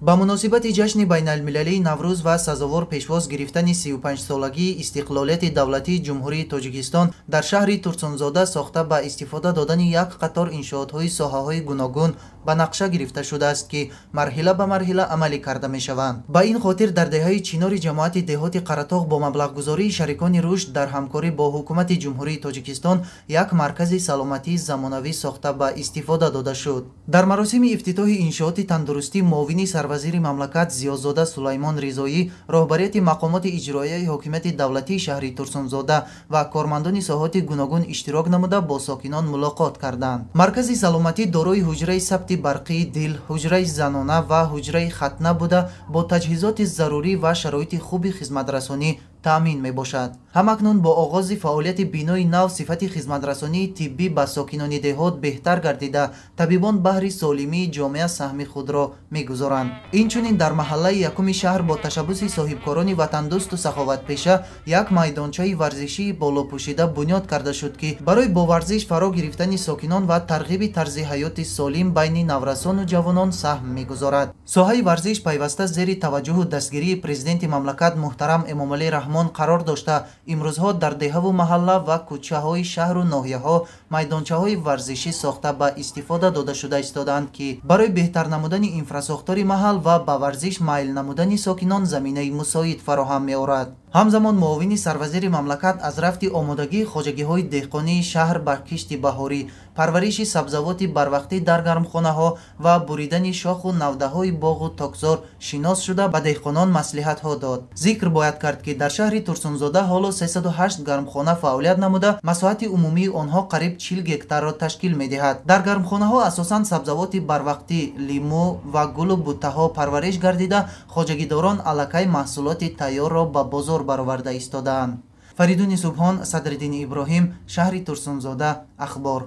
Ба муносибати ҷашни байналмилалии Наврӯз ва сазовор пешвоз гирифтани 35-солагии истиқлолияти давлатии Ҷумҳурии Тоҷикистон дар шаҳри Турсунзода сохта ба истифода додани як қатор иншоотҳои соҳаҳои гуногун ба нақша гирифта шудааст, ки марҳила ба марҳила амалӣ карда мешаванд. Ба ин хотир дар деҳаи Чинори ҷамоати деҳоти Қаратоғ бо маблағгузории шарикони рушд дар ҳамкорӣ бо ҳукумати Ҷумҳурии Тоҷикистон як маркази саломатии замонавӣ сохта ба истифода дода шуд. Дар маросими ифтитоҳи иншооти тандурустӣ муовини сарвазири мамлакат Зиёзода Сулаймон Ризоӣ, роҳбарияти мақомоти иҷроияи ҳокимияти давлатии шаҳри Турсунзода ва кормандони соҳоти гуногун иштирок намуда бо сокинон мулоқот карданд. Маркази саломатӣ дорои ҳуҷраи сабти барқии дил, ҳуҷраи занона ва ҳуҷраи хатна буда, бо таҷҳизоти зарурӣ ва шароити хуби хизматрасонӣ таъмин мебошад. Ҳамакнун бо оғози фаъолияти бинои нав сифати хизматрасонии тиббӣ ба сокинони деҳот беҳтар гардида, табибон баҳри солимии ҷомеа саҳми худро мегузоранд. Инчунин дар маҳаллаи якуми шаҳр бо ташаббуси соҳибкорони ватандӯсту саховатпеша як майдончаи варзишии болопӯшида бунёд карда шуд, ки барои бо варзиш фаро гирифтани сокинон ва тарғиби тарзи ҳаёти солим байни наврасону ҷавонон саҳм мегузорад. Соҳаи варзиш пайваста зери таваҷҷуҳу дастгирии президенти мамлакат муҳтарам Эмомалӣ Раҳмон қарор дошта, имрӯзҳо дар деҳаву маҳалла ва кӯчаҳои шаҳру ноҳияҳо майдончаҳои варзишӣ сохта ба истифода дода шуда истодаанд, ки барои беҳтар намудани инфрасохтори маҳал ва ба варзиш майл намудани сокинон заминаи мусоид фароҳам меорад. Ҳамзамон муовини сарвазири мамлакат аз рафти омодагии хоҷагиҳои деҳқонии шаҳр ба кишти баҳорӣ, парвариши сабзавоти барвақтӣ дар гармхонаҳо ва буридани шоху навдаҳои боғу токзор шинос шуда, ба деҳқонон маслиҳатҳо дод. Зикр бояд кард, ки дар шаҳри Турсунзода ҳоло 308 гармхона фаъолият намуда, масоҳати умумии онҳо қариб 40 гектарро ташкил медиҳад. Дар гармхонаҳо асосан сабзавоти барвақтӣ, лимӯ ва гулу буттаҳо парвариш гардида, хоҷагидорон аллакай маҳсулоти тайёрро ба бозор бароварда истодаанд. Фаридуни Субҳон, Садриддини Иброҳим, шаҳри Турсунзода, Ахбор.